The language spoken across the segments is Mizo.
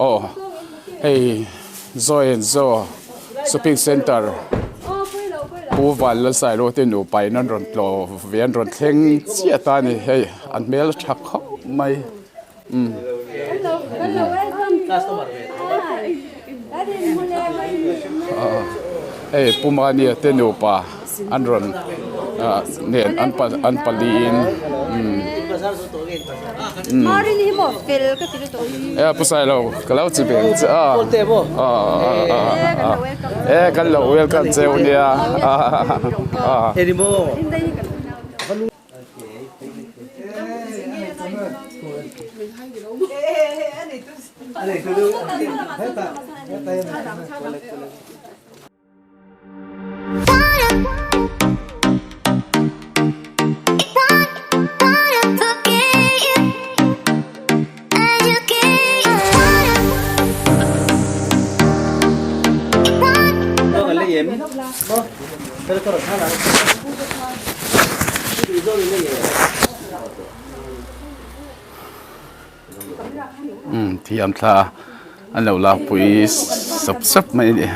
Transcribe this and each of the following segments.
Aw hei Zoe and Zo shopping centre Pu Vanlalsailo te nupa in an rawn tlawh ve an rawn thleng chiah ta a ni hei an hmel a tha khawp mai umm. Hei Pu Mania te nupa an rawn ah nen an pa an paliin umm. E Pu Sailo ka lo chi beng che a e kan lo welcome che u nia Umm thiam thla an lo lakpui sap sap mai a ni.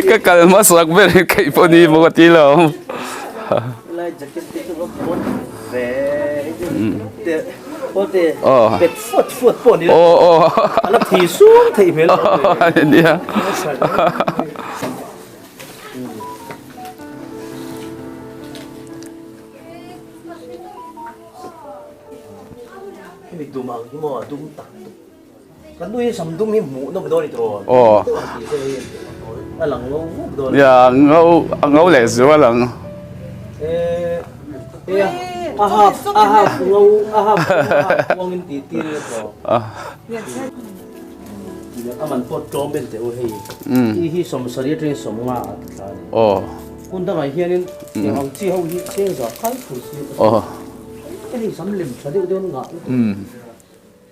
Ka kal hmasak ber in keih pawh ni maw ka ti lo. Nia ngho a ngho leh zual ang.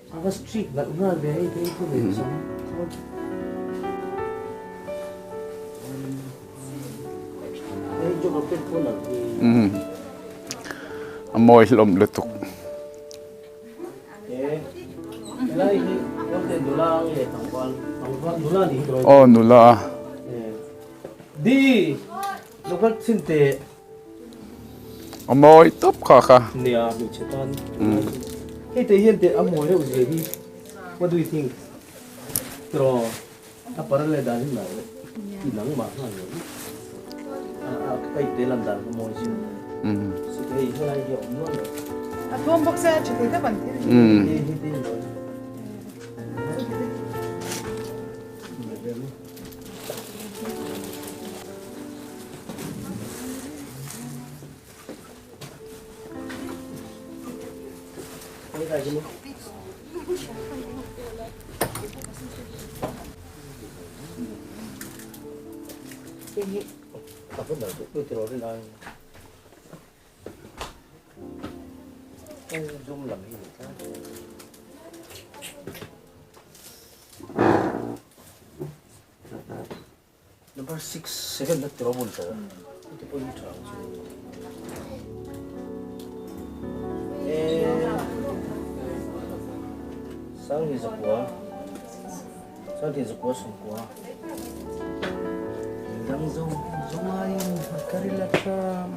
A va street nalh nghal ve hei phei chu leh sam hei chu ka pen pawh nalh hi. A mawi hlawm lutuk. Helai hi Kawlte nula nge tlangval tlangval nula nih hi ka rawn. Aw nula. Di local chin teh. A mawi tawp kha kha. Nia hmeichhe tan hei te hian teh a mawi reuh zia hi what do you think tiraw a parallel dan hi nalh i nang mah nghal lo a a ipte lan dan kha mawi sin hei helai hi a awm nual lo a tlawm bawk se a tha thei deuh an thil hi hi te Number 6, 7 na tiro bun to. Ito po yung tao. Eh, sang hi zakua. Sang hi zakua sangkua. Dang zo zo ai karila tram.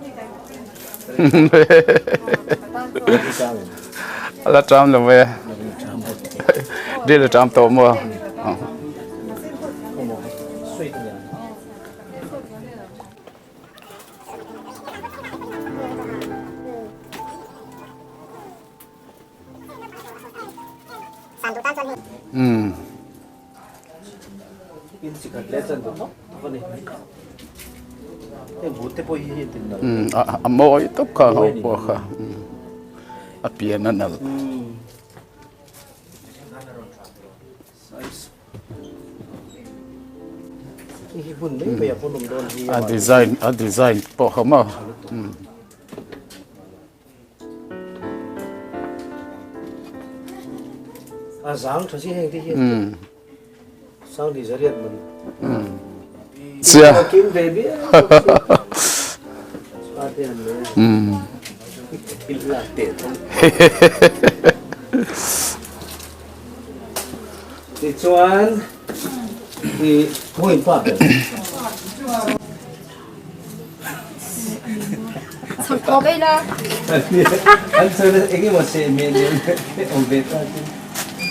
La tram lo ve. Đi la tram to mo. Umm. Umm a mawi tawp kha ho pawh kha a pian a nalh. A design a design pawh kha maw umm. A zang tha si heng te hian sang ni zariat man. Sia. Kim ve bi. A te an le. Thil lak te thong. Tichuan i hmuin pa ber. An sawi nasa eng emaw seh hmel leh awm ve ta chu.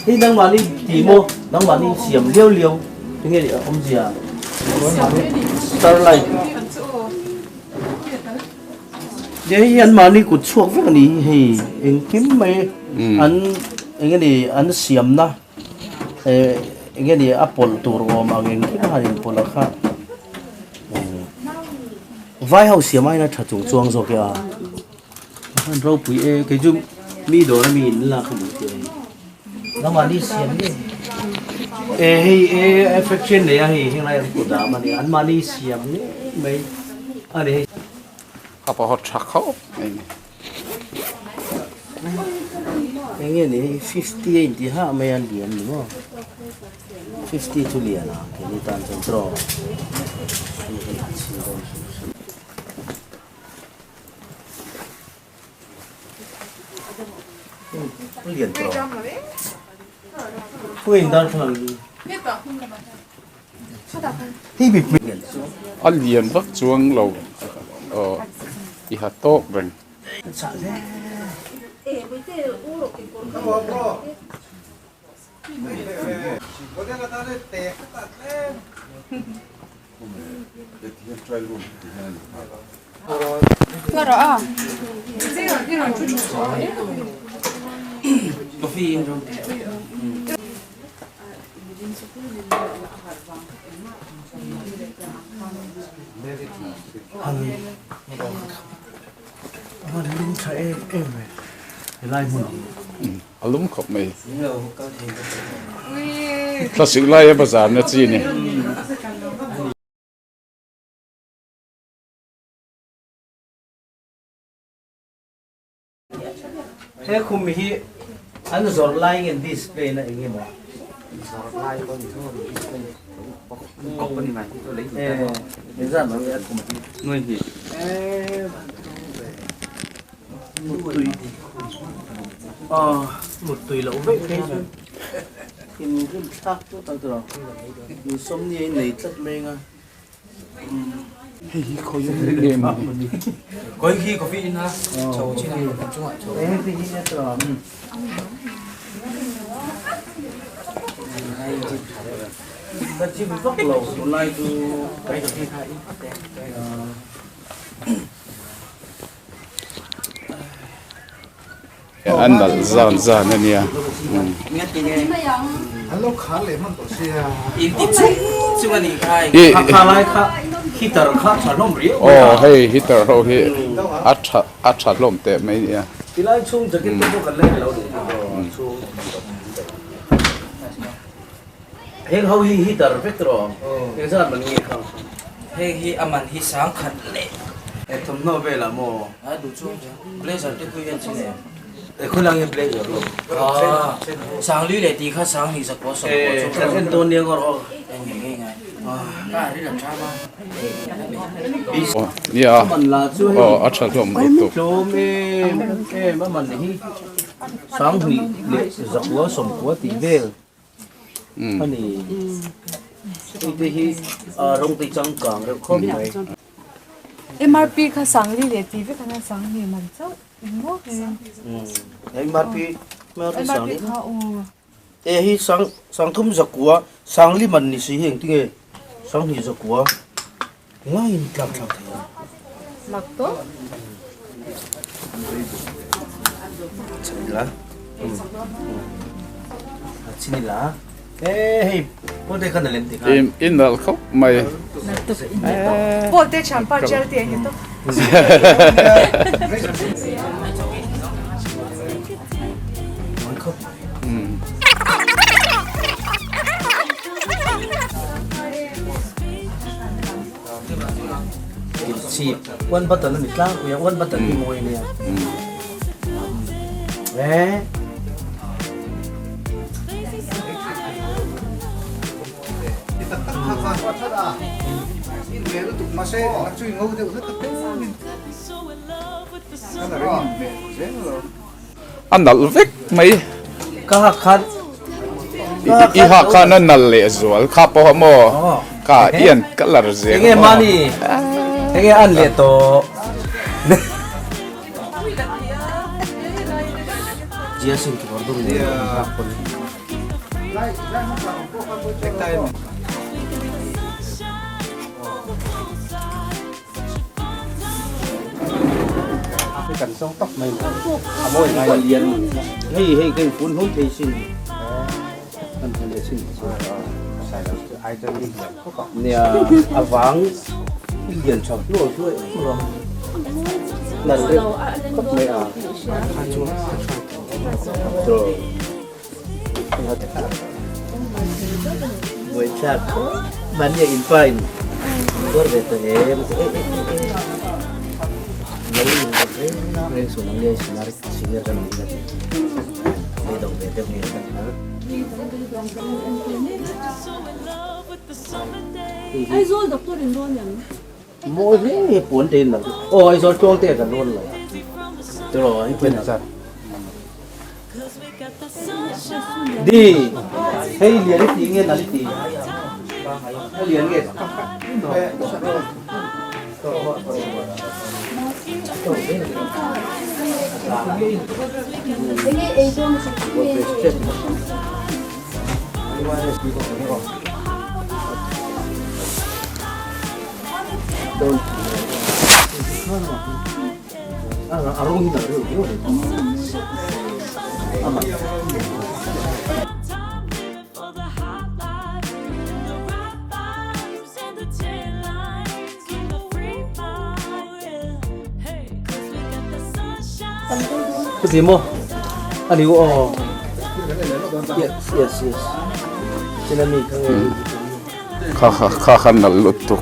Hei nangmahni ti maw nangmahni siam liau liau enge awmzia starlight hei hi anmahni kut chhuak vek a ni hi hei engkim mai an enge ni an siamna eh enge ni a pawlh tur awm ang engkim a han inpawlh a kha. Vai ho siam aiin a tha chung chuang zawk e a han ropui e kei chu mi dawr a mi in lak a maw tih a ni nangmah ni siam nge e hei e affection nei a hei henglai an kut dah a ni an mahni siam nge mai a ni hei. Ka pawh tha khawp mai ni. Enge ni hei 50 a inti hah mai a lian ni maw 50 chu lian a keini tan chuan draw hei hi a chhin dawn hrim hrim. Lian tawh khawiin darthlalang hi A lian vak chuang lo aw i ha tawk reng. A lum khawp mai. Thlasik laia bazar na chi a ni. He khum hi an zawrh lai nge display na eng emaw zawrh lai pawh ni tho display kawp a ni mai engzat mai a khum hi nuai hnih muttui muttui loh vek phei chu in rim thlak tawh tak tur ang insawmni a innei tlat mai anga. Hei hi khawi a nge mawni. Khawi khi coffee in a chho chin a kan chungah chho. Ka chim vak lo tunlai chu An nalh zan zan a nia. Aw hei heater ho hi a tha a tha hlawm teh mai nia. Blazer te pui hian chin em? E khawi nge blazer lo? Ah, Sangli leh tih kha Sangli zakua sawmkua chu. Kan en dawn nia ngawr aw. Nge nge ngai. Ka ri la tha ma. Nia. Man la chu hei. Aw a tha hlawm lutuk. Tlawm em em a man hi. Sangli leh zakua sawmkua tih vel. A ni. Hei te hi rawng te changkang reuh khawp mai. MRP kha Sangli leh tih vek ania Sangli man chauh engmaw he. MRP MRP Sangli kha aw. E hi sang sangthum zakua Sangli man ni si hi engtinge Sanghnih zakua ngaiin tlak thlak thei a. Mak tawh. Chinila. Chinila. E hei Pawl te khan a lem ti kha. In nalh khawp mai. Pawl te thianpa jail te ani tawp. Mawi khawp mai. Chip one button a ni tlangpui a one button hi mawi a nia. Eh. A nalh vek mai. Ka hak khan I hak khan a nalh leh zual kha pawh maw ka i an colour zel Enge mani enge an leh tawh Jia sin ki kawr dum nen hak pawn. Kan zawng tawp mai a mawi ngai a lian hei hei ka in pun hlum thei sin kan hmu leh sin nia a vang i lian tha hluai hluai nalh reuh khawp mai a Buaithlak mahni a inpa in tuar ve ta em lo in rawt reng reng suh nang nge senior senior kan awm hian ve dawng ve deuh nge kan Aizawl doctor in rawn em? Mawi hle nge puan te in lo aw Aizawl tluang te kan rawn lo tiraw i phen a Di hei lian i tih nge nal i tih a lian nge Cái gì mô? Anh đi ô. Yes, yes, yes. Cho nên mình không Kha kha kha kha nalh lutuk.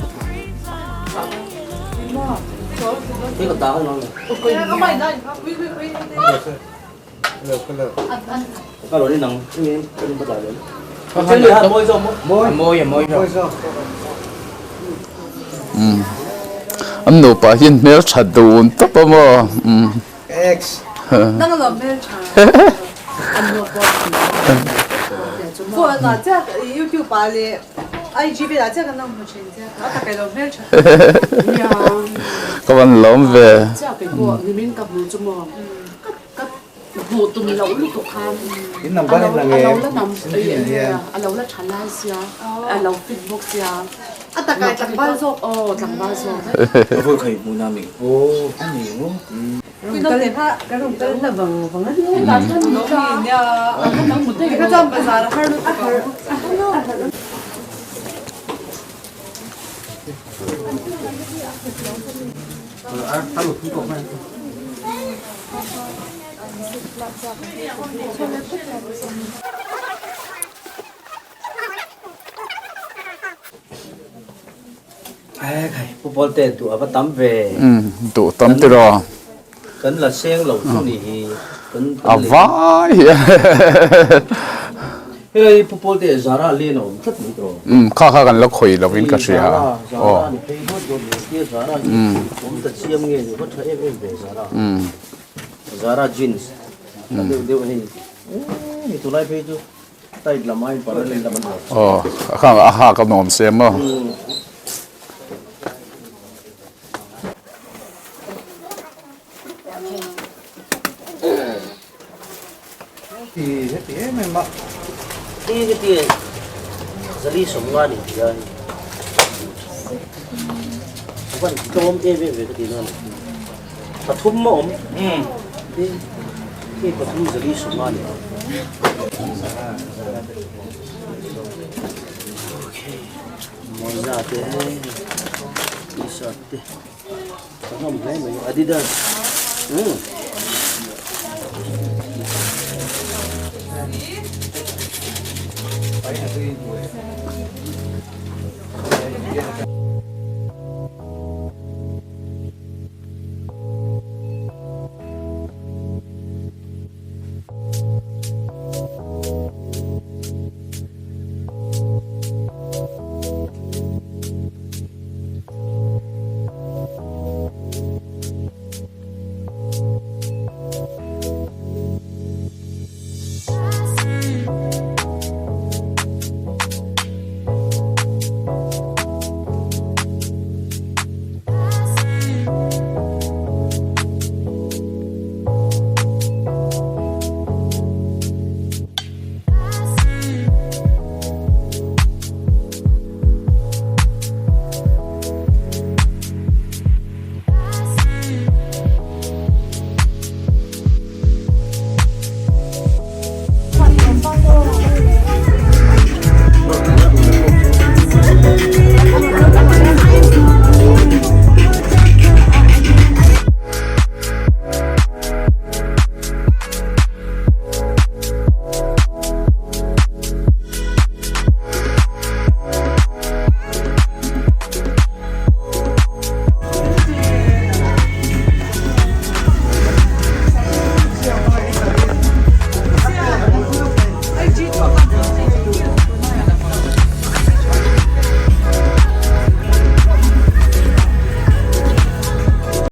An nupa hian hmeltha dun tawp a maw. Ka van lawm ve. Duh tam tiraw. Kan la seng lo chu ni hi kan A vai hi Helai Pu Pawlte Zara len a awm tlat mai tawh. Umm kha kha kan la khawi lo in ka hria. Zara Zara ni phei dawt dawt mai tia Zara hi awm ta chiam nge ni va tha em em ve Zara. Zara jeans tha deuh deuh hei ni tunlai phei chu tight lam aiin parallel lam an awm. Aw kha a hak a nuam se maw.